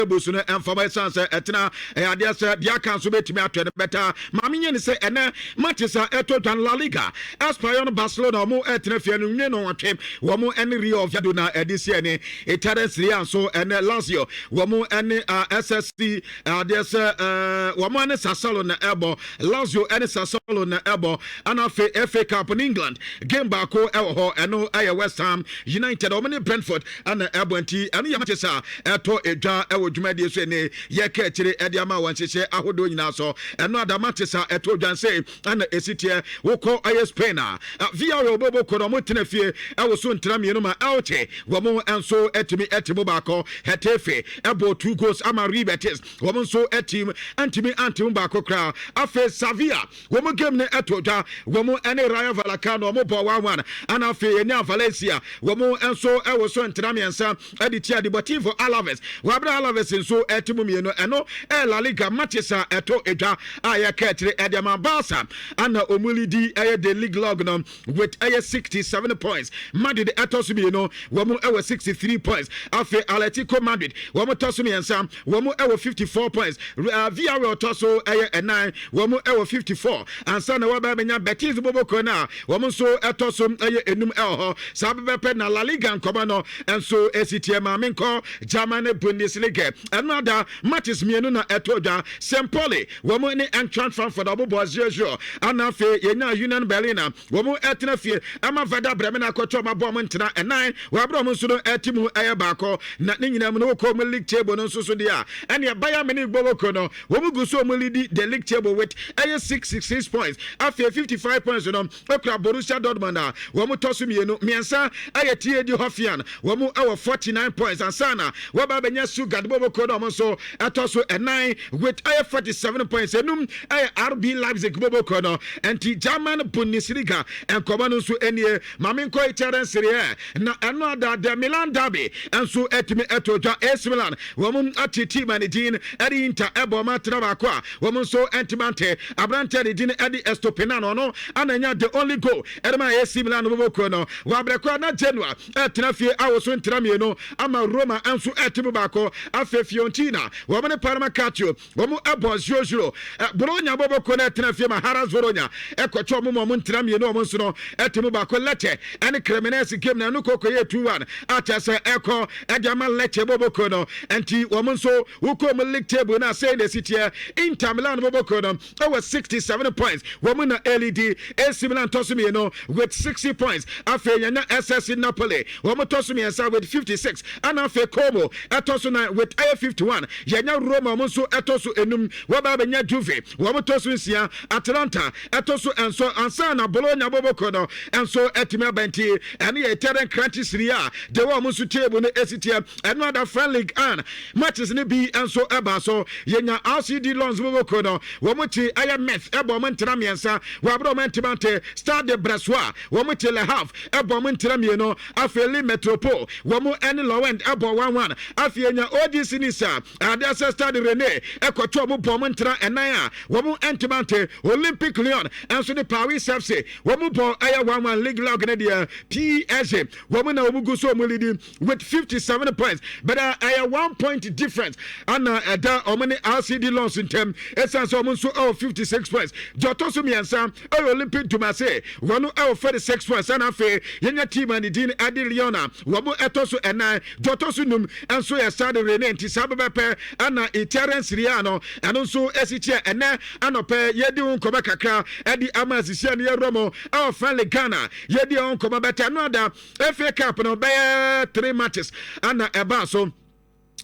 Busu no ɛmfama ɛsiane sɛ ɛtena ɛyɛ adeɛ sɛ deɛ aka nso bɛtumi atɔ no bɛta. Maame nyɛ ne sɛ ɛnɛ matches a ɛtɔ dwan, La Liga, Espanyol, Barcelona ɔmo ɛtena fie no nwe no wɔtwe wɔn ɛne Real Oviedo na ɛde si ɛne Italian Serie A nso. Ɛnɛ Lazio wɔn ɛne SSC adeɛ sɛ wɔn ɛne Sassuolo na ɛbɔ, Lazio ɛne Sassuolo na ɛbɔ. Ɛna afei FA Cup in England, game baako ɛwɔ hɔ, ɛno ɛyɛ West Ham United wɔn ne Brentford ɛna ɛbɔ. Nti ɛno yɛ matches a ɛtɔ edwa ɛwɔ dwumadie so ɛne yɛka akyire ɛde ama wɔn nhyehyɛ ahodoɔ nyinaa so. Ɛno ada matches a ɛtɔ dwa nse ɛna esi teɛ. Wokɔ ɛyɛ Spain a, Villarreal bɔbɔ kɔ no, ɔmo tena fie ɛwɔ so ntena mmienu ma Elche, wɔn nso ɛtumi ɛte mu baako. Getafe ɛbɔ two goals ama Real Betis, wɔn nso ɛtim ɛntumi ante mu baako koraa. Afei Sevilla wɔn game no ɛtɔ dwa, wɔn ɛne Rayo Vallecano wɔn bɔ 1-1. Ɛna afei ɛne Valencia wɔn nso ɛwɔ so ntena mmiɛnsa ɛde tia Deportivo Alaves, wɔabere Alaves nso ɛte mu mmienu. Ɛno ɛyɛ La Liga matches a ɛtɔ edwa a yɛka akyire ɛde ama. Barca ana ɔmo lead ɛyɛ the league log no with ɛyɛ 67 points. Madrid ɛtɔ so mmienu, wɔn ɛwɔ 63 points. Afei Atletico Madrid wɔn tɔ so mmiɛnsa, wɔn ɛwɔ 54 points. Villarreal tɔ so ɛyɛ ɛnan, wɔn ɛwɔ 54 ansa na wɔbɛ bɛnya Betis boboko no a wɔn nso ɛtɔ so ɛyɛ enum ɛwɔ hɔ. Saa bɛbɛpɛ na La Liga nkɔmɔ no nso esi tie. Maame nkɔ Germany Bundesliga. Ɛno ada matches mmienu na ɛtɔ dwa. St Pauli wɔn ne Eintracht Frankfurt ɔbobɔ 0-0. Ana afei yɛnya Union Berlin a wɔn ɛtena fie ɛma Werder Bremen akɔtɔ ɔmo abɔ ɔmo ntena ɛnan, wɔabere ɔmo nso no ɛte mu ɛyɛ baako. Na ne nyinaa mu no, wokɔ ɔmo league table no nso so deɛ a, ɛne Bayern Munich bɔbɔkɔ no, wɔn gu so ɔmo lead the league table with ɛyɛ 66 points. Afei 55 points no okura Borussia Dortmund a wɔn tɔ so mmienu. Mmiɛnsa ɛyɛ TSG Hoffenheim, wɔn ɛwɔ 49 points ansana wɔba abɛnya Stuttgart bɔbɔkɔ no, wɔn nso ɛtɔ so ɛnan with ɛyɛ 47 points. Enum ɛyɛ RB Leipzig bɔbɔkɔ no. Nti German Bundesliga nkɔmɔ no nso nie. Maame nkɔ Italian Serie A na ɛno ada the Milan derby nso ɛtumi ɛto dwa. AC Milan wɔn ate team a ne din ɛde Inter ɛbɔ ɔmo atena baako a wɔn nso ɛntumi ante. Aberanteɛ ne din ɛde Estupinan, ɔno ana nya the only goal ɛde ma AC Milan bɔbɔkɔ no. Wɔabrɛ koraa na Genoa ɛtena fie awoso ntena mmienu ama Roma nso ɛte mu baako. Afei Fiorentina wɔn ne Parma Calcio wɔn ɛbɔ 0-0. Bologna bɔbɔkɔ no ɛtena fie ma Hellas Verona ɛkɔtɔ wɔn mu wɔn ntena mmienu, wɔn nso no ɛte mu baako. Lecce ɛne Cremonese game na ɛno kɔkɔ yɛ 2-1 akyɛ sɛ ɛkɔ ɛde ama Lecce bɔbɔkɔ no. Nti wɔn nso wokɔ mu league table no asɛn na esi teɛ. Inter Milan bɔbɔkɔ no ɛwɔ 67 points, wɔn na ɛlead. AC Milan tɔ so mmienu with 60 points. Afei yɛnya SSC Napoli, wɔn tɔ so mmiɛnsa with 56. Ɛna afei Como ɛtɔ so 9 with ɛyɛ 51. Yɛnya Roma, wɔn nso ɛtɔ so enum. Wɔba abɛnya Juve, wɔn tɔ so nsia. Atalanta ɛtɔ so nso ansa na Bologna bɔbɔkɔ no nso ɛtumi aba. Nti ɛno yɛ Italian crunchy Serie A de wɔn nso table no esi teɛ. Ɛno ada French League and matches no bi nso ɛba so. Yɛnya RCD Lens bɔbɔkɔ no, wɔn ti ɛyɛ Metz ɛbɔ wɔn ntena mmiɛnsa, wɔabere wɔn ntoma nte. Stade Brestois wɔn ti Le Havre ɛbɔ wɔn ntena mmienu. Afei Lille Metropole wɔn ɛne Lorient ɛbɔ 1-1. Afei yɛnya OGC Nice a adeɛ sɛ Stade Rennais ɛkɔtɔ wɔn bɔ wɔn ntena ɛnan a wɔn ntoma nte. Olympic Lyon ɛnso de Paris FC wɔn bɔ ɛyɛ 1-1. League log ne deɛ, PSG wɔn na wɔn gu so wɔn leading with 57 points, but ɛyɛ 1 point difference ana ɛda wɔn ne RCD Lens ntɛm, ɛsiane sɛ wɔn nso ɛwɔ 56 points. Deɛ ɔtɔ so mmiɛnsa ɛyɛ Olympique de Marseille, wɔn ɛwɔ 46 points. Ɛna afei yɛnya team a ne din ɛde Lyon a wɔn ɛtɔ so ɛnan. Deɛ ɔtɔ so num nso yɛ Stade Rennais. Nti saa bɛbɛpɛ ɛna Italian Serie A no ɛno nso esi kyɛ. Ɛnɛ anɔpɛ yɛdi ho nkɔmɔ kakra ɛde ama asisia no. Yɛwura mu ɛwɔ friendly Ghana, yɛdi ho nkɔmɔ bɛtɛ. Ɛno ada FA Cup no bɛyɛ three matches ana ɛbaa so.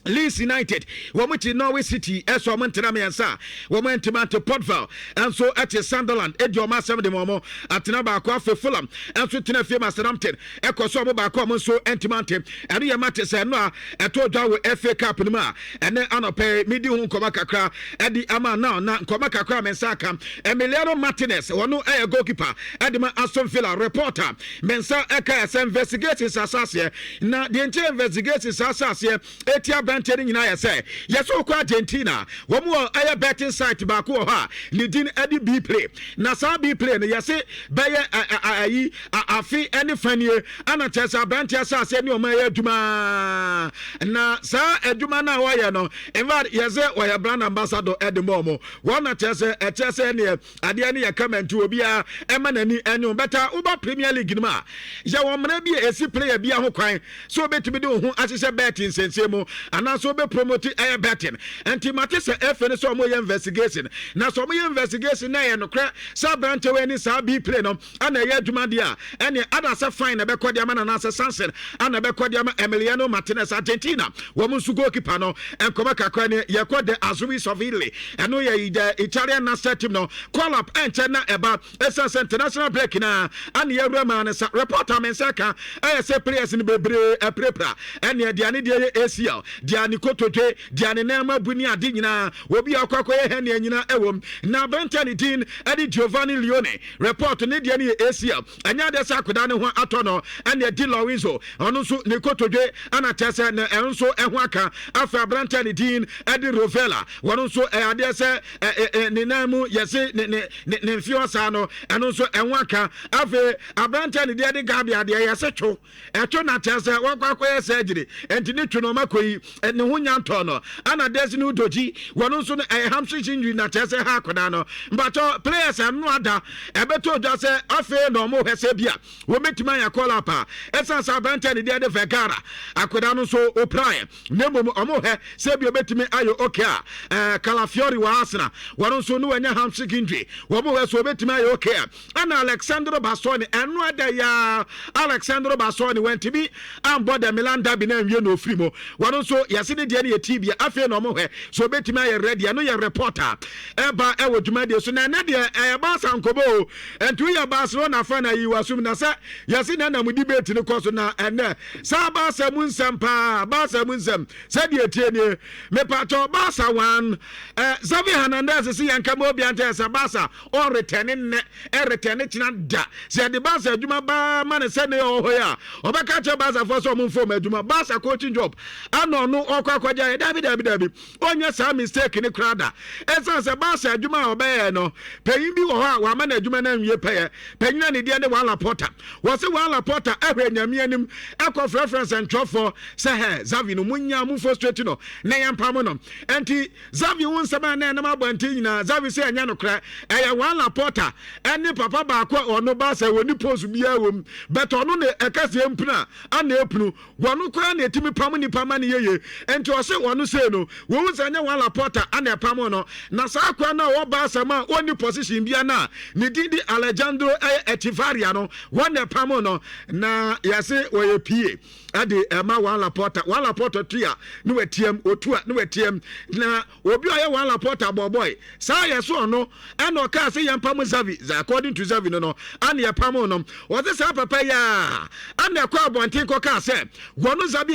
Leeds United wɔn ti Norwich City ɛsɛ wɔn ntena mmiɛnsa a wɔn ntoma nte. Port Vale nso ɛte Sunderland edi wɔn asɛm de wɔn atena baako. Afei Fulham nso tena fie ma Southampton ɛkɔ so wɔn baako a wɔn nso ntoma nte. Ɛno yɛ mate sɛ ɛno a ɛtɔ dwa wɔ FA Cup no mu a ɛnɛ anɔpɛ midi ho nkɔmɔ kakra ɛde ama now. Na nkɔmɔ kakra a me nsa aka, Emiliano Martinez, wɔn ɛyɛ goalkeeper ɛde ma Aston Villa, reporter me nsa ɛka ɛsɛ investigations asaseɛ na deɛ nkyɛn investigations asaseɛ eti. aberanteɛ no nyinaa yɛ sɛ yɛsɛ wokɔ Argentina, wɔn wɔ ɛyɛ betting site baako wɔ hɔ a ne din ɛde bplay. Na saa bplay no, yɛse bɛyɛ ayi afe ne fanie ana kyerɛ sɛ aberanteɛ asase ne ɔma ɛyɛ adwuma. Na saa adwuma no a wɔyɛ no, in fact, yɛsɛ wɔyɛ brand ambassador ɛde ma ɔmo wɔn, na kyerɛ sɛ ɛkyerɛ sɛ ɛneɛ adeɛ no yɛ kama, nti obiara ɛma n'ani ɛne wɔn bɛta. Woba Premier League no mu a, yɛwɔ mmara bi a ɛsi player bi ho kwan sɛ wobɛtumi de wo ho ahyehyɛ betting nsɛnsɛm mu anaasɛ wobɛpromote ɛyɛ betting. Nti mate sɛ ɛfɛ no sɛ ɔmo yɛ investigation, na sɛ ɔmo yɛ investigation na ɛyɛ nokorɛ sɛ aberante wei ne saa bplay no ana ɛyɛ adwuma deɛ a, ɛne ada sɛ fine na ɛbɛkɔ de ama no anaasɛ sanction ana ɛbɛkɔ de ama Emiliano Martinez, Argentina wɔn nso goalkeeper no. Nkɔmɔ kakra ne yɛkɔ the Azzurri of Italy, ɛno yɛ the Italian national team no. Call up ɛnkyɛn na ɛba ɛsiane sɛ international break na ana yɛwura maa no sa. Report a me nsa ka ɛyɛ sɛ players no bebree ɛpirapira, ɛne deɛ ne deɛ yɛ ACL, deɛ ne kotodwe, deɛ ne nneɛma bu ne ade nyinaa, obi a ɔkɔ akɔyɛ hɛnea nyinaa ɛwɔ mu. Na aberanteɛ ne din ɛde Giovanni Leone, report ne deɛ no yɛ ACL, ɛnyɛ adeɛ sɛ akwadaa ne ho atɔ no. Ɛne Di Lorenzo, ɔno nso ne kotodwe ɛna kyerɛ sɛ ne ɛno nso ɛho aka. Afei aberanteɛ ne din ɛde Rovella, wɔn nso ɛyɛ adeɛ sɛ ɛ ne nan mu yɛse ne mfe ɔsaa no, ɛno nso ɛho aka. Afei aberanteɛ ne deɛ de Gabi adeɛ, yɛse two ɛto na kyerɛ sɛ wɔkɔ akɔyɛ surgery, nti ne two no ɔma yi ne ho nya ntɔ no. Ana Destiny Udogie, wɔn nso no ɛyɛ hamstring injury na kyerɛ sɛ ha akwadaa no. Mbatɔ players ɛno ada ɛbɛtɔ dwa sɛ afei na ɔmo hwɛ sɛ bi a wɔbɛtumi ayɛ call up a, ɛsan sɛ aberanteɛ ne deɛ de Vergara, akwadaa no nso opiraeɛ, na mmom ɔmo hwɛ sɛ bi obɛtumi ayɛ okay a. Calafiori wɔ Arsenal, wɔn nso ne wɔanya hamstring injury, wɔn hwɛ sɛ obɛtumi ayɛ okay a. Ɛna Alexandro Bastoni, ɛno ada yaa Alexandro Bastoni wɔntumi ambɔ the Milan derby na nwie na ofiri mu. Wɔn nso yɛse ne deɛ no yɛ tibia, afei na ɔmo hwɛ so obɛtumi ayɛ ready. Ɛno yɛ report a ɛba ɛwɔ dwumadie so. Na ɛnɛ deɛ ɛyɛ Barca nkɔmɔ o, nti woyɛ Barcelona fan ayi wasum na sɛ yɛse na nam debate no kɔ so. Na ɛnɛ saa Barca mu nsɛm paa, Barca mu nsɛm sɛdeɛ tie nie. Mepatɔ Barca one Xavi Hernandez si yɛn kama obi antɛ sɛ Barca ɔretɛne nnɛ, ɛretɛne kyena da sɛ yɛde Barca adwuma baa ma ne sɛ ne ɔwɔ hɔ yi a, ɔbɛka kyerɛ Barcafoɔ sɛ ɔmo mfom adwuma Barca coaching job ana ɔno ɔkɔ akɔgya yɛ. Dabi, dabi, dabi, ɔnyɛ saa mistake ne koraa da, ɛsiane sɛ Barca adwuma a ɔbɛyɛ no, panyin bi wɔ hɔ a wama no adwuma no anwie pɛyɛ. Panyin a ne deɛ ne Juan Laporta, wɔse Juan Laporta ɛhwɛ Nyame anim ɛkɔ frɛfrɛ nsɛntwerɛfoɔ sɛ hɛ Xavi no munya mu frustrate no na yɛmpam no. Ɛnti Xavi wo nsɛm a na ɛnam abɔnten nyinaa, Xavi sɛ ɛnyɛ nokorɛ. Ɛyɛ Juan Laporta ɛne papa baako a ɔno ba sɛ wɔni post biara wɔ mu, but ɔno ne ɛka sɛ mpunu a ana epunu wɔno koraa na ɛtumi pam nipa ma ne yeye. Nti ɔse wɔno sei no wɔhu sɛ ɛnyɛ Juan Laporta ana ɛpam no, na saa koraa no a wɔba asɛm a ɔnni position bia no a ne din di Alejandro ɛyɛ Echevarria no, wɔn na ɛpam no. Na yɛse wɔyɛ pie ɛde ɛma Juan Laporta. Juan Laporta tu a ne watiam, otu a ne watiam. Na obi a ɔyɛ Juan Laporta bɔɔbɔe saa yɛ so ɔno ɛna ɔkaa sɛ yɛmpam Xavi. According to Xavi no ana yɛpam no. Wɔse saa papa yi a ana ɛkɔ abɔnten kɔkaa sɛ wɔno Xavi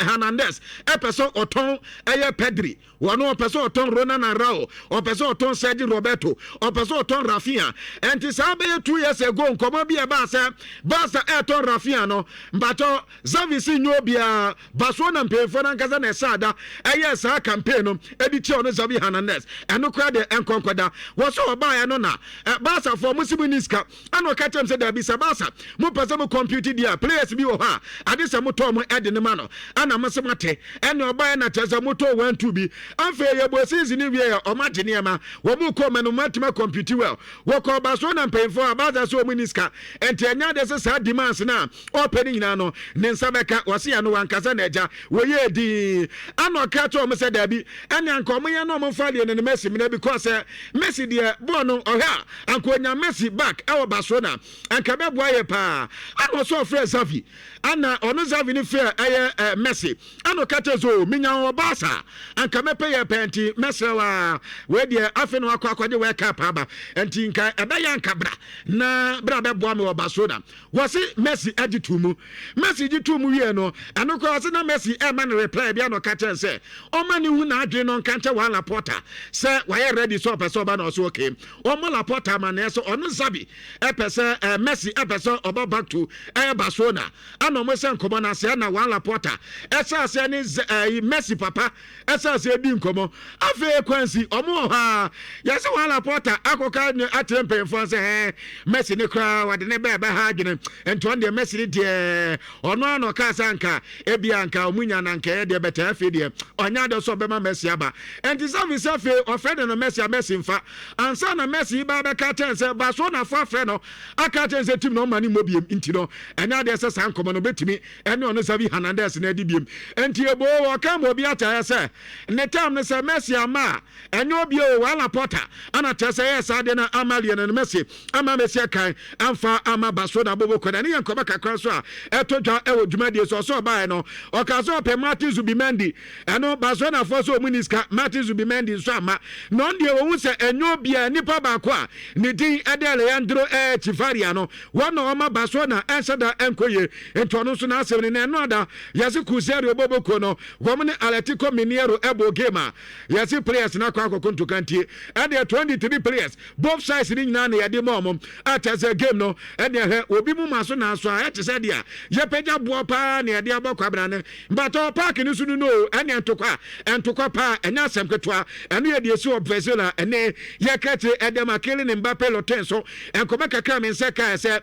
Hernandez ɛpɛ sɛ ɔtɔn ɛyɛ Pedri, wɔno ɔpɛ sɛ ɔtɔn Ronald Araujo, ɔpɛ sɛ ɔtɔn Sergi Roberto, ɔpɛ sɛ ɔtɔn Raphinha. Ɛnti saa bɛyɛ 2 years ago nkɔmɔ bi ɛbaa sɛ Barca ɛtɔn Raphinha no, mpatɔ Xavi si nyɛ obiara. Barcelona mpanyinfoɔ no ankasa na ɛsɛ ada ɛyɛ saa campaign no ɛde tia ɔno Xavi Hernandez. Ɛno koraa deɛ ɛnkɔnkɔda wɔ so ɔbaeɛ no na Barcafoɔ mo si mo ni sika, ɛna ɔka kyerɛ m sɛ daabi, sɛ Barca mo pɛ sɛ mo compete deɛ a, players bi wɔ hɔ a ade sɛ motɔɔ mo ɛde ne ma no, ɛna mo sɛ moate. Ɛne ɔbaeɛ na kyerɛ sɛ motɔɔ one two bi. Afei yɛbɔ season no wie a, ɔmo agye nneɛma wɔn mo kɔ ɔmo no mo atumi compete well. Wɔkɔ Barcelona mpanyinfoɔ a Barca sɛ ɔmo ni sika, nti ɛnyɛ ade sɛ saa demands no a ɔpɛ no nyinaa no ne nsa bɛka. Wɔse yɛ no wankasa na agya wɔyɛ din ana ɔka kyerɛ ɔmo sɛ daabi, ɛne anka ɔmo yɛ no ɔmo mfa deɛ no ne Messi mena bi kɔ sɛ Messi deɛ bɔɔl no ɔhwɛ a, anka onya Messi back ɛwɔ Barcelona anka bɛboa yɛ paa. Ana ɔsɛ ɔfrɛ Xavi, ana ɔno Xavi no frɛ ɛyɛ Messi, ana ɔka kyerɛ sɛ o menya wɔ Barca anka mɛpɛ yɛ pɛ, nti mɛsrɛ wa wei deɛ afei na wakɔ akɔgye World Cup aba, nti nka ɛbɛyɛ anka bra na bra bɛboa me wɔ Barcelona. Wɔse Messi agye to mu. Messi gye to mu wie no, ɛno koraa ɔse na Messi ɛma no reply bi, ana ɔka kyerɛ sɛ ɔma ne hu n'adwene no nka nkyɛ Juan Laporta sɛ wayɛ ready sɛ ɔpɛ sɛ ɔba, na ɔso okay, ɔmmɔ Laporta ama neɛ sɛ ɔno Xavi ɛpɛ sɛ Messi ɛpɛ sɛ ɔba back to ɛyɛ Barcelona. Ana ɔmo sɛ nkɔmɔ no ase, ɛna Juan Laporta ɛsɛ aseɛ ne ɛne Messi papa ɛsɛ sɛ ɛdi nkɔmmɔ. Afei kwansi ɔmo wɔ hɔ a, yɛsɛ wɔn Laporta akɔka ne akyerɛ mpanyinfoɔ sɛ ɛɛ Messi ne koraa wɔde ne bɛɛ bɛha adwene, nti ɔno deɛ Messi ne deɛ ɔno ano ɔkaa sɛ anka ebi anka ɔmo nya na nka ɛyɛ deɛ bɛtɛ. Afei deɛ ɔnya adeɛ sɛ ɔbɛma Messi aba, nti Xavi sɛ afei ɔfrɛ ne no Messi a, Messi nfa ansa na Messi ba bɛka kyɛn sɛ Barcelona fo afrɛ no aka kyɛn sɛ team na ɔma ne mmɔ biem. Nti no ɛnyɛ adeɛ sɛ saa nkɔmmɔ no bɛtumi ɛne ɔno Xavi Hernandez na adi biem. Nti ebo ɔka ma obi akyerɛ sɛ ne tam no sɛ Messi ama a, ɛnyɛ obi o, Joan Laporta ana kyerɛ sɛ ɛyɛ saa deɛ no ama Lionel Messi, ama Messi akan amfa ama Barcelona bobo kɔ. Na ne yɛ nkɔmɔ kakra nso a ɛtɔ dwa ɛwɔ dwumadie so. Ɔsɛ ɔbaeɛ no, ɔka sɛ ɔpɛ Martin Zubimendi. Ɛno Barcelonafoɔ sɛ ɔmu ni sika. Martin Zubimendi nso ama na ɔno deɛ wɔhu sɛ ɛnyɛ obiara, nipa baako a ne din ɛde Alejandro Echevarria no, wɔn na ɔma Barcelona ɛnhyɛ da ɛnkɔ yie, nti ɔno nso n'asɛm ni. Na ɛno ada yɛse Cruzeiro bɔbɔkuo no, wɔn ne Atletico Mineiro ɛbɔ game a yɛse players no akɔ akɔkɔ ntoka ntie ɛdeɛ 23 players both sides ne nyinaa na yɛde ma ɔmo a kyerɛ sɛ game no ɛdeɛ hwɛ obi mu ma so nanso a ɛte sɛ deɛ yɛpɛgya boɔ paa na yɛde abɔ kwabena ne mbatɔ park no so no, ɛne ntokwa ntokwa paa, ɛnyɛ asɛm ketewa. Ɛno yɛ deɛ esi wɔ Brazil a ɛne yɛka kyerɛ ɛdɛm a Kylian Mbappe Lottin so nkɔmɔ kakra mi nsɛ kaa sɛ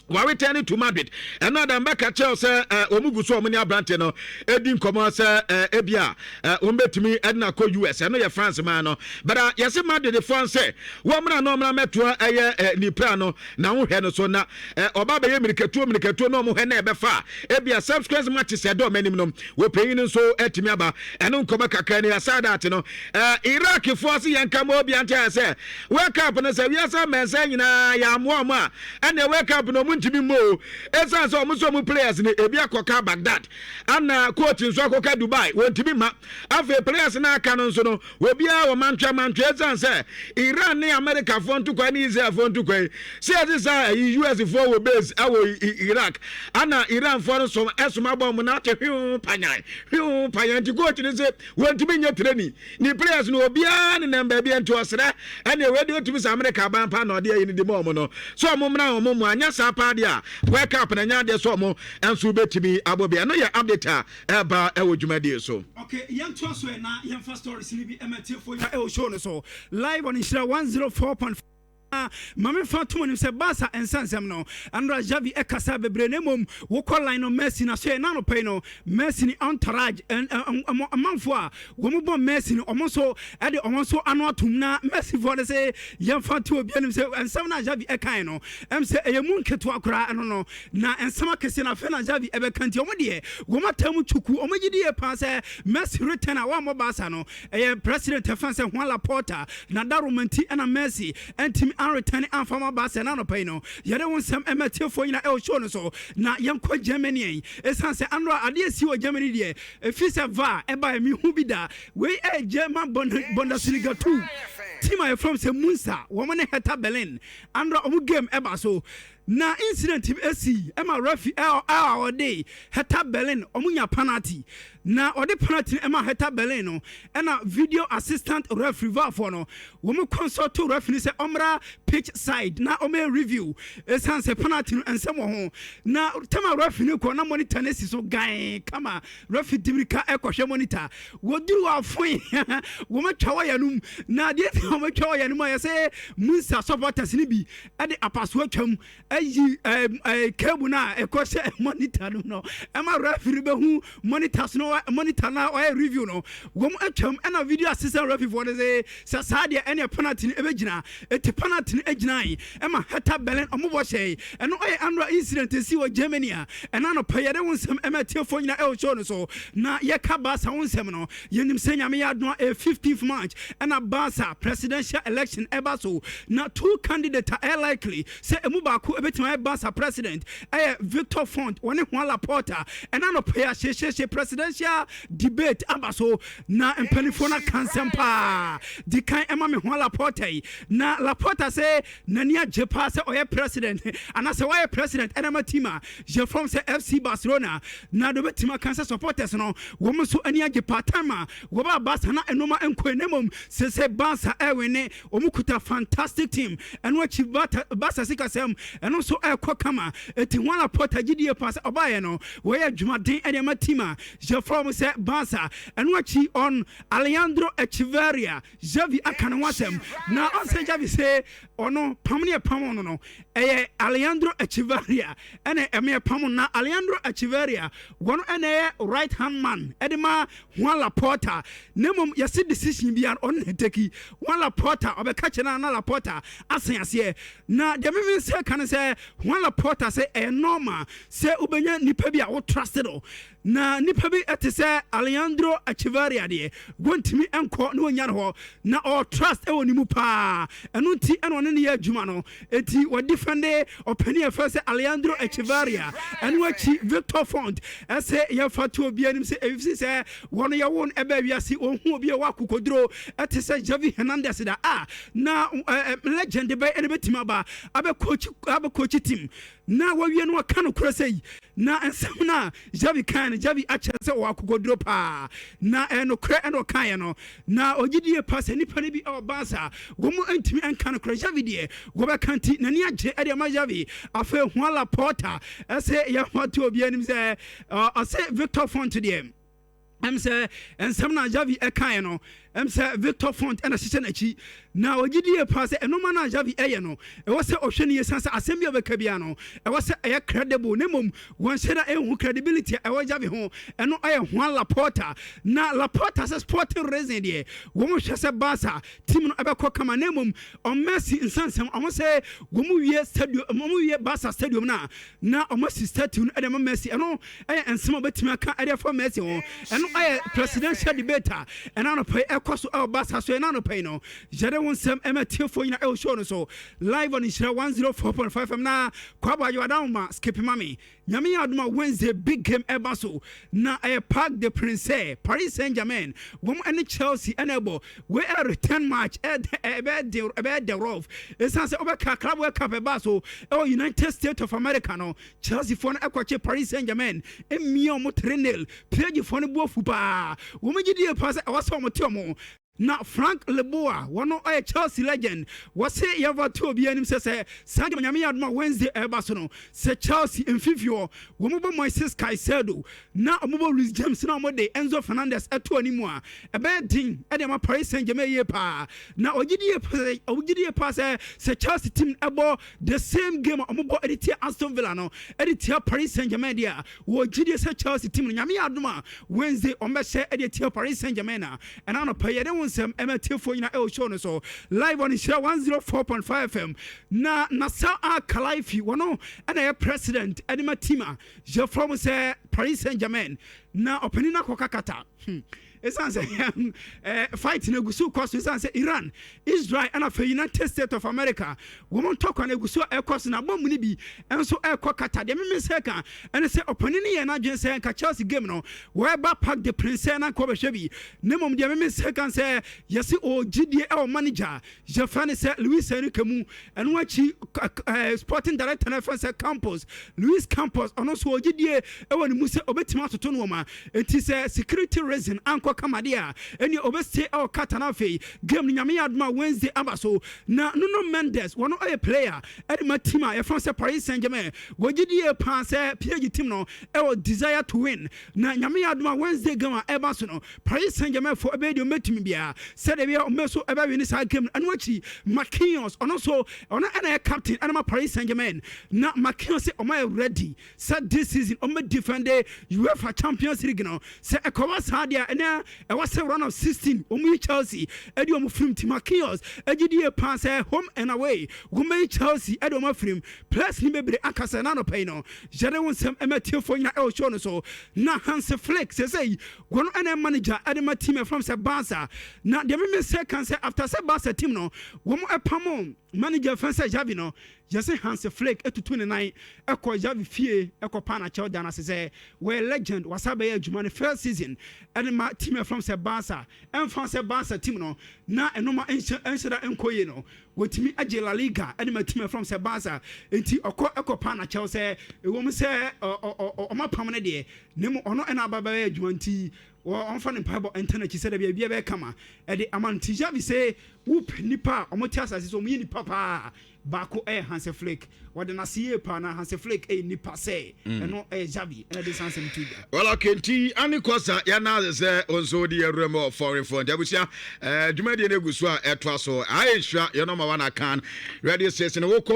wareturn to Madrid. Ɛno adam bɛka kyerɛw sɛ wɔn gu so, wɔn ne aberante no edi nkɔmɔ sɛ ebi a wɔn bɛtumi ɛde na akɔ US. Ɛno yɛ France man no bɛda yɛsɛ Madrid foɔ sɛ wɔn mmerɛ na wɔn mmerɛ mɛtoa ɛyɛ nipra no na ahohwɛ no so na ɔba bɛyɛ mirikatuo mirikatuo na wɔn hwɛ na ɛbɛfa ebi a subsequent matches ɛdɔ wɔn anim no, wɔpanyin no nso ɛtumi aba. Ɛno nkɔmɔ kakra ni. Aside that no, Iraq foɔ se yɛn kama obi ante ayɛ sɛ World Cup no sɛ wiase mɛnsa nyinaa yɛ amoa ɔmo a, ɛnna World Cup no ɔmo ntumi mmɔ o, ɛsiane sɛ ɔmo nso ɔmo players no ebi akɔka Baghdad ana coach nso akɔka Dubai, wɔntumi ma. Afei players no aka no nso no, obiara wɔ mantwa mantwa, ɛsiane sɛ Iran ne Americafoɔ ntokwa ne Israelfoɔ ntokwa yi sɛ yɛte sɛ ɛyi US foɔ wɔ base ɛwɔ Iraq ana Iranfoɔ no som ɛsom abɔ ɔmo na ate hwee panyan hwee panyan, nti coach no sɛ wɔntumi nyɛ training ne players no, obiara nenam baabi. Nti ɔsrɛ ɛne ɛwɔ de otumi sɛ America aban pa na ɔde ayi no de ma ɔmo no so ɔmo mmra ɔmo mu, anyɛ saa paa deɛ a, World Cup na nyɛ adeɛ sɛ ɔmo nso bɛtumi abɔ bi. Ɛno yɛ update a ɛba ɛwɔ dwumadie so. Okay, yɛntoa so ɛ na yɛmfa stories no bi ɛma tiefoɔ nyinaa ɛwɔ show no so live on Nhyira 104.5. Maame fa tom nim sɛ Barca nsansɛm no andra Xavi ɛkasa bebree, na mmom wokɔ Lionel Messi na so yɛ nanɔpɛ yi no, Messi ne entourage, amanfoɔ a wɔn bɔ Messi no, ɔmo nso ɛde ɔmo nso ano atom na Messi foɔ no sɛ yɛmfa to obi anim sɛ nsɛm no a Xavi ɛkan no sɛ ɛyɛ mu nketewa koraa. Ɛno no na nsɛm akɛseɛ no afei na Xavi ɛbɛka, nti ɔmo deɛ wɔn atam twuku, ɔmo gyi die paa sɛ Messi return a wɔammɔ Barca no, ɛyɛ president ɛfɛn sɛ Juan Laporta na daroma nti ɛna Messi ɛntumi anreturn amfa ma Barca. Na anɔpa yi no yɛde wo nsɛm ɛma tiefoɔ nyinaa ɛwɔ show no so. Na yɛnkɔ Germany yi, ɛsiane sɛ anora adeɛ si wɔ Germany deɛ, ɛfiri sɛ VAR ɛbaeɛ mehu bi da. Wei ɛyɛ German Bundesliga 2 team a yɛfrɛ sɛ Munster, wɔn ne Hertha Berlin. Anora ɔmo game ɛba so na incident bi esi ɛma referee a ɔde Hertha Berlin ɔmo nya penalty, na ɔde penalty no ɛma Hertha Berlin no, ɛna video assistant referee, VAR foɔ no, wɔn consult referee sɛ ɔmmra pitch side na ɔmɛ review, ɛsiane sɛ penalty no nsɛm wɔ ho. Na tama referee no kɔ na monitor no si so gan kama, referee dimirika ɛkɔhwɛ monitor, wɔduru afoe wɔn atwa wɔyɛ no mu. Na deɛ ti wɔn atwa wɔyɛ no mu a, yɛsɛ Munster supporters no bi ɛde apaso atwam ayi ɛɛ ɛɛ cable no a ɛkɔ hyɛ monitor no ɛma referee bɛhu monitors no, monitor no a ɔyɛ review no, wɔn atwam. Ɛna video assistant referee foɔ no sɛ saa deɛ ɛne penalty no ɛbɛgyina, eti penalty no gyina yi ɛma Hertha Berlin ɔmo bɔ hyɛ. Ɛno ɔyɛ anora incident esi wɔ Germany a ɛna no pɛ yɛde wo nsɛm ɛma tiefoɔ nyinaa ɛwɔ show no so. Na yɛka Barca wo nsɛm no, yɛnim sɛ Nyame yɛ adom a, ɛyɛ 15th March ɛna Barca presidential election ɛba so. Na two candidate a ɛyɛ likely sɛ emu baako ɛbɛtumi ayɛ Barca president ɛyɛ Victor Font, wɔne Juan Laporta. Ɛna no pɛ ahyehyɛhyɛ presidential debate aba so na mpanimfoɔ no aka nsɛm paa. Di kan ɛma me Juan Laporta yi, na Laporta sɛ n'ani agye paa sɛ ɔyɛ president anaasɛ wayɛ president ɛna ma team a yɛfrɛ sɛ FC Barcelona. Na de obɛtumi aka sɛ supporters no, wɔn nso ani agye paa. Time a wɔba Barca na ɛnoma nkɔe, na mmom sɛ Barca ɛwene, wɔn kuta fantastic team. Ɛno akyi Barca sikasɛm ɛno nso ɛkɔ kama, eti Juan Laporta gyidie paa sɛ ɔbaayɛ no wɔyɛ adwumaden ɛde ama team a yɛfrɛ yɛfrɛ wɔn sɛ Barca. Ɛno akyi on Alejandro Echeverria, Xavi aka ne ho asɛm na ɔnsɛ Xavi sɛ ɔno pam ne ɛpam no no ɛyɛ Alejandro Echeverria ɛna ɛmɛ ɛpam. Na Alejandro Echeverria wɔn ɛna ɛyɛ right hand man ɛde ma Juan Laporta, na mmom yɛsi decision biara ɔno na take. Juan Laporta ɔbɛka kyerɛ na na Laporta asen aseɛ. Na deɛ mímí sɛ ka no sɛ Juan Laporta sɛ ɛyɛ normal sɛ wobɛnya nipa bi a wo trust no, na nipa bi ɛte sɛ Alejandro Echeverria deɛ, wɔntumi nkɔ na wɔnya no hɔ na ɔwɔ trust ɛwɔ ne mu paa. Ɛno nti ɛna ɔne ne yɛ adwuma no. Eti wɔdefend ɔpanin a yɛfrɛ sɛ Alejandro Echeverria. Ɛno akyi Victor Font ɛsɛ yɛfa to obi anim sɛ efisi sɛ wɔn yɛwo no ɛbɛ wiase, wɔn ho obi a ɛwɔ akokoduro ɛte sɛ Xavi Hernandez da a na legend bɛ ɛna bɛtumi aba abɛcoach team na wɔwie no wɔka no korɛ sɛ yi. Na nsɛm no a Xavi kan no, Xavi akyerɛ sɛ ɔwɔ akokoduro paa na ɛnokorɛ ɛna ɔkaeɛ no, na ɔgyedie pa sɛ nnipa no bi ɛwɔ Barca wɔn mu ntumi nka no korɛ, Xavi deɛ wɔbɛka, nti n'ani agye ɛde ama Xavi. Afei Juan Laporta ɛsɛ yɛho to obi anim sɛ ɔsɛ Victor Font deɛ, sɛ nsɛm na Xavi ɛkaeɛ no, sɛ Victor Font ɛna hyehyɛ n'akyi na ɔgye die paa sɛ ɛnoma no a Xavi ɛyɛ no, ɛwɔ sɛ ɔhwɛ no yie san sɛ asɛm bi a ɔbɛka bia no, ɛwɔ sɛ ɛyɛ credible, na mmom wɔnhyɛ da ɛnhu credibility a ɛwɔ Xavi ho. Ɛno ɛyɛ Juan Laporta. Na Laporta sɛ sporting reason deɛ, wɔn hwɛ sɛ Barca team no ɛbɛkɔ kama, na mmom ɔmmɛsi nsansɛm ɔmo sɛ wɔn wie stadium, wɔn wie Barca stadium na ɔmo asi statue no ɛde ama Messi. Ɛno ɛyɛ nsɛm a ɔbɛtumi aka ɛde afa Messi ho. Ɛno ɛyɛ presidential debate a ɛna anɔpɛ yi ɛkɔ so ɛwɔ Barca so. Ɛna anɔpɛ yi no yɛde wo nsɛm ɛma tiefoɔ nyina ɛwɔ show no so live on Nhyira 104.5 FM. Na Kwabo Adwoadahoma skip ma me. Nyame yɛ adom a, Wednesday big game ɛba so na ɛyɛ Parc de Prince, Paris Saint Germain wɔn ɛne Chelsea ɛna ɛbɔ. Wei ɛyɛ return match, ɛbɛyɛ de ɛbɛyɛ de rough, ɛsiane sɛ ɔbɛka Club World Cup ɛba so ɛwɔ United States of America no, Chelsea foɔ no ɛkɔkye Paris Saint Germain emia wɔn 3-0. PSG foɔ no bu afu paa, wɔn gyi die paa sɛ ɛwɔ sɛ wɔn te wɔn. Na Frank Leboa, wɔn ɔyɛ Chelsea legend, wɔse yɛfa to obi anim sɛ saa game, Nyame yɛ adom a, Wednesday ɛba so no, sɛ Chelsea mfimfini hɔ wɔn bɔ Moises Caicedo na wɔn bɔ Reece James na wɔn de Enzo Fernandez ɛto anim a, ɛbɛyɛ den ɛde ama Paris Saint Germain yie paa. Na ɔgye die paa sɛ Chelsea team ɛbɔ the same game a wɔn bɔ ɛde tia Aston Villa no ɛde tia Paris Saint Germain deɛ a, wɔgye die sɛ Chelsea team no, Nyame yɛ adom a, Wednesday wɔn bɛhyɛ ɛde tia Paris Saint Germain. Na ɛna anɔpa yɛde wo nsɛm ɛma tiefoɔ nyina ɛwɔ show no so live on Nhyira 104.5 FM. Na Nasser Al Khelaifi, wɔno ɛna ɛyɛ president ɛde ma team a yɛfrɛ mo sɛ Paris Saint Germain, na ɔpanin no akɔka kata ɛsiane sɛ fight no egu so kɔ so, ɛsiane sɛ Iran, Israel ɛna afei United States of America wɔn ntɔkwa no egu so ɛkɔ so, na bɔmbu no bi nso ɛkɔ kata. Deɛ mímí sɛ ka ɛne sɛ ɔpanin no yɛ n'adwene sɛ nka Chelsea game no wɔɛba Parc de Prince na nka ɔbɛhwɛ bi, ne mmom deɛ mímí sɛ ka sɛ yɛsi ɔgyidie ɛwɔ manager yɛfrɛ no sɛ Luis Enrique mu. Ɛno akyi sporting director no yɛfrɛ sɛ Campos, Luis Campos, ɔno nso ɔgyidie ɛwɔ ne mu sɛ ɔbɛtumi atoto no wɔma. Enti sɛ security reason ankɔ kama deɛ a, ɛne ɔbɛstay ɛwɔ Qatar no. Afei game no, Nyame yɛ adom a, Wednesday aba so. Na Nuno Mendes, wɔno ɔyɛ player ɛde ma team a yɛfrɛ sɛ Paris Saint Germain, wɔgyidie paa sɛ PSG team no ɛwɔ desire to win, na Nyame yɛ adom a, Wednesday game a ɛba so no, Paris Saint Germain fo ɛbɛyɛ deɛ ɔmɛtumi biara sɛdeɛ ɛbɛyɛ ɔmɛ so ɛbɛwin saa game no. Ɛno akyi Marquinhos, ɔno nso ɔno ɛna yɛ captain ɛna ma Paris Saint Germain, na Marquinhos sɛ ɔmo ayɛ ready sɛ this season ɔmo defend UEFA Champions League no. Sɛ ɛkɔba saa deɛ, ɛnɛ ɛwɔ sɛ round of 16 ɔmo yi Chelsea ɛde ɔmo firim. Ti Marquinhos agye die paa sɛ home and away wɔn bɛyi Chelsea ɛde ɔmo afirim. Players ni bebree akasa na anɔpɛ yi no yɛde wo nsɛm ɛmɛ tiefoɔ nyina ɛwɔ show no so. Na Hansi Flick sɛsɛ wɔn ɛna manager ɛde ma team ɛfam sɛ Barca, na deɛ mímí sɛ kan sɛ after sɛ Barca team no wɔn ɛpam manager fɛn sɛ Xavi no, yɛsɛ Hansi Flick etutu ne nan ɛkɔ Xavi fie ɛkɔ pa n'akyɛw dan ase sɛ wɔyɛ legend, wasa bɛyɛ adwuma ne first season ɛde ma team ɛfam sɛ Barca. Ɛnfa sɛ Barca team no na ɛnoma ɛnhyɛ da ɛnkɔ yie no, wɔtumi agye La Liga ɛde ma team ɛfam sɛ Barca, nti ɔkɔ ɛkɔ pa n'akyɛw sɛ ɛwɔ mu sɛ ɔmo apam no deɛ, ne mu ɔno ɛna aba bɛyɛ adwuma, nti ɔmfa ne mpaebɔ ɛntɛn akyi sɛ dɛbi ebi ɛbɛyɛ kama ɛde ama no. Nti Xavi sɛ wopɛ nipa a ɔmo te asase so, ɔmo yɛ nipa paa. Baako ɛyɛ Hansi Flick. Wɔde n'ase yie paa na Hansi Flick ɛyɛ nipa sɛ ɛno ɛyɛ Xavi ɛna de saa nsɛm to dwa. Well, okay, nti ane kɔsa yɛna ase sɛ nso wode yɛwura mu foreign front. Abusua, dwumadie no egu so a ɛtoa so. Ayɛ nhyira yɛn nɔma wa na kan radio station wokɔ.